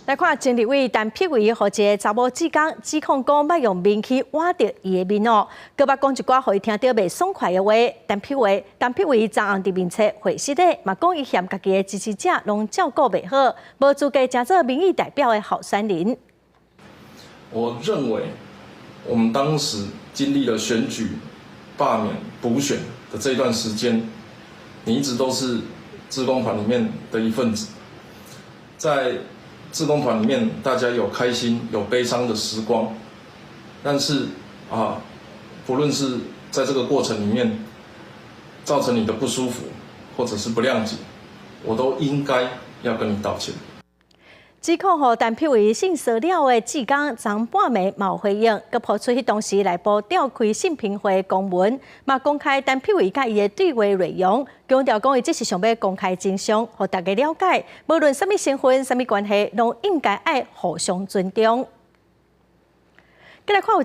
來看前立委陳柏惟，予一个查某志工指控講欲用面去倚著伊的面哦，閣捌講一寡予伊聽著袂爽快的話。陳柏惟昨昏佇面冊回實咧，嘛講伊嫌家己的支持者攏照顧袂好，無資格成做民意代表的候選人。我認為，我們當時經歷了選舉、罷免、補選的這段時間，你一直都是志工團裡面的一份子，在志工團裡面，大家有開心有悲傷的時光，但是啊，不論是在這個過程裡面造成你的不舒服，或者是不諒解，我都應該要跟你道歉。指控予陳柏惟性騷擾的志工，昨半暝嘛有回應，閣拋出彼當時內部召開性評會公文，嘛公開陳柏惟佮伊的對話內容，強調講伊這是想欲公開真相，予大家了解，無論啥物身份、啥物關係，攏應該愛互相尊重。閣來看有一